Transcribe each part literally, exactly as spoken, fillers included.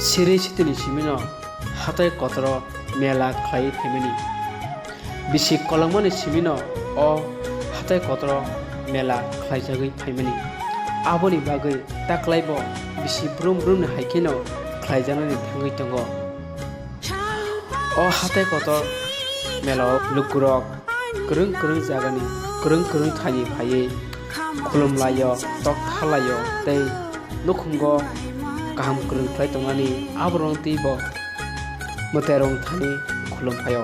Siri sitini simino hatai kotoro mela khlaiwi phaimani. Bisi kolokmani simino o hatai kotoro mela khlaijagwi phaimani. Aboni bagwi taklaibo bisi brum brumni hai kheno khlaijaknani thangwi tongo. O hatai kotor melao lukurok kwrwng kwrwng jagani kwrwng kwrwng thani phaiwi khulumlaio, tok thalaio tei nukhungo kaham kwrwng khlai tongnani aborokno twibo mwtairok thani khulum phaio.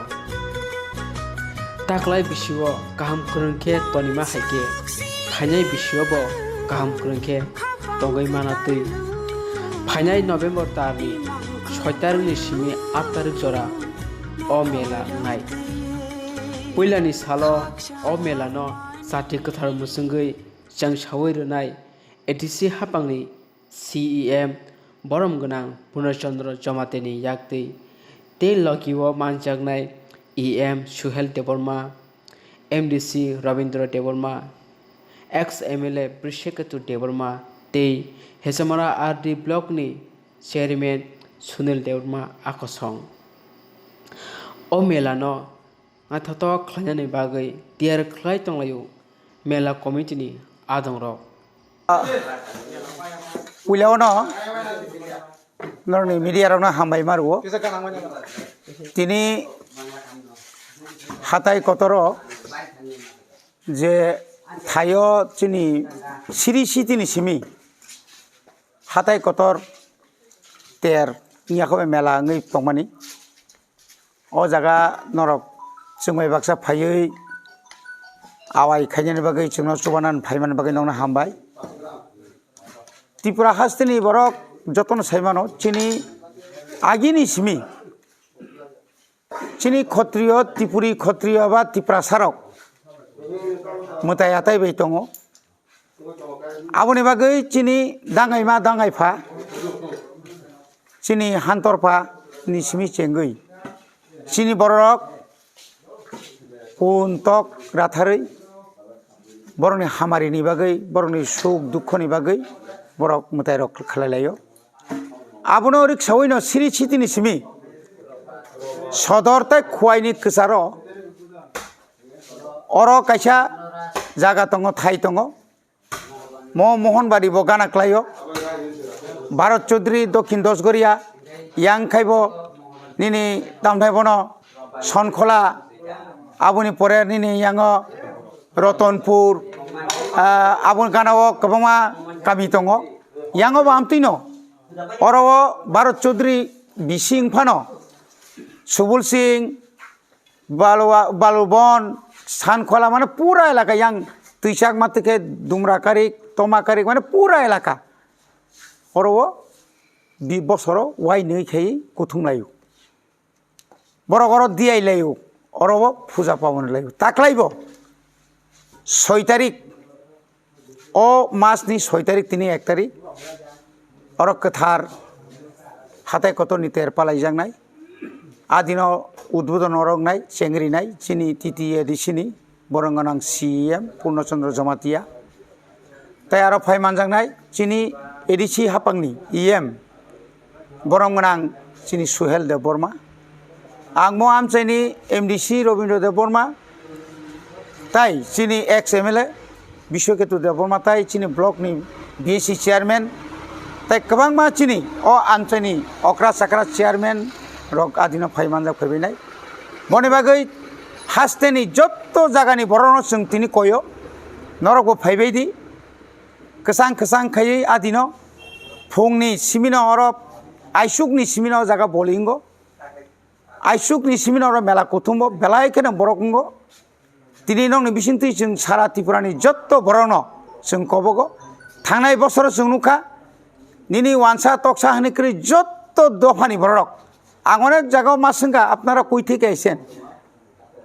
Taklai bisio kaham kwrwng khe tonima hai khe, phainai bisiobo kaham kwrwng khe tongwi mana twi. Phainai November tarni soi tarikni simi aat tarik jora o mela wngnai. Puilani salo o melano chati kwthar mwchwngwi chengsaui rwnai A D C haphangni C E M borom gwnang Purna Chandra Jamatini yaktwi tei logi o manjaknai E M Suhel Debbarma, M D C Rabindra Debbarma, ex M L A Brishaketu Debbarma tei Hechamara R D block ni chairman Sunil Debbarma a kosong. O mela no naithotok khlainani bagwi tiyar khlai tonglaio mela committee ni adongrok. Puila ono norni media rokno hambai ma rwo. Tini hatai kotoro je thaio chini siri sitini simi hatai kotor ter wngya khe mela wngwi tongmani. O jaga norok chwng bai baksa phaiwi awai khainani bagwi chwngno chubanan phaimani bagwi nokno hambai. Tripura hasteni borok jotono saimano chini agini simi chini khotriyo, Tripuri khotriyo ba Tiprasarok mwtai atai bai tongo. Aboni bagwi chini dangaima dangaipha, chini hantorpha ni simi chengwi, chini bororok pun tok ratharwi, borokni hamari ni bagwi, borokni suk dukho ni bagwi borok mwtai rok khlai laio. Abono riksaui no siri sitini simi sodor tei khuaini kwcharo oro kaisa jaga tongo, thai tongo. Mo Mohonbari bo gana klaio. Bharat Chaudhary Dokhin Dosgoria, yang khai bo nini tamthai bono Sonkhola, aboni pore nini yango Rotonpur, ah, aboni gana o kwbangma kami tongo. Yango bo amtwino oro o Bharat Chaudhary bising phano Subul Singh, Balwa-, Balubon, Sankhola, mane pura elaka yang twichak ma twi khe Dumra Karik, Toma Karik, mane pura elaka. Oro o bi bosoro wai nwi khai kuthum laio. Borok oro diyai laio, oro o puja pabon laio. Taklai bo soi tarik, o mas ni soi tarik tini ek tarik, oro kwthar hatai kotor ni ter palaijaknai. A dino udbodon oroknai, chengrinai, chini T T A D C ni borok gwnang C E M Purno Chandra Jamatia. Tai aro phai manjaknai chini A D C haphangni E M borok gwnang chini Suhel Debbarma. Ang mo amchaini M D C Robindra Debbarma, tai chini ex M L A Biswaketu Debbarma, tai chini block ni B A C chairman, tai kwbangma chini o amchaini okra chakra chairman rok adino phai manjak phaibainai. Boni bagwi hasteni jotto jagani borokno chwng tini koyo, norokbo phaibai di. Kwchang kwchang khaiwi adino phungni simino oro aisukni simino o jaga bowling o. Aisukni simino oro mela kuthumbo belai kheno borok wngo. Tini nokni bisingtwi chwng sara Tripurani jotto borokno chwng kobogo. Thangnai bosoro chwng nukha, nini wansa toksa hwnwi kwrwi jotto dophani borok. Ang onek jagao ma swngkha, "Apnara koi theke aisen?"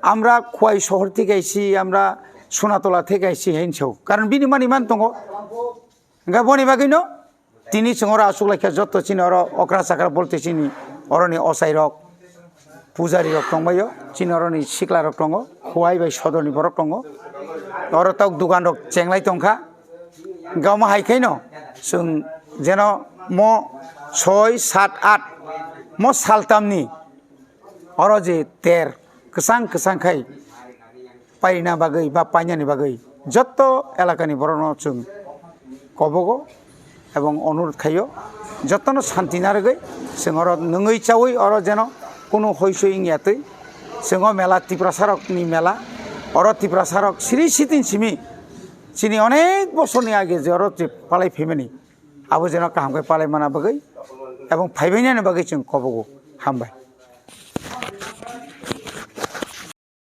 "Amra Khwai sohor theke aisi, amra Sonatola theke aisi," hinwi sao. Karon bini mani man tongo. Hwnkhe boni bagwino tini chwng oro achuk laikha, jotto chini oro okra chakra bolte chini oroni ochairok, pujarirok tongbaio, chini oroni siklarok tongo, Khwai bai sodorni borok tongo. Oro tok duganrok chenglai tongkha. Hwnkhe omo hai khaino chwng jeno mo soi sat at mo saltamni oro je ter kwchang kwchang khai paina bagwi ba painani bagwi jotto elakani borokno chwng kobogo ebong onurot khaio, jottono santi narwgwi chwng oro nwngwi chawi oro jeno kunu hoisoi wngya twi. Chwng o mela Tiprasarokni mela, oro Tiprasarok siri sitin simi chini onek bosorni age je oro je palai phaimani, abo jeno kaham khe palai mana bagwi ebong phaibainani bagwi chwng kobogo. Hambai.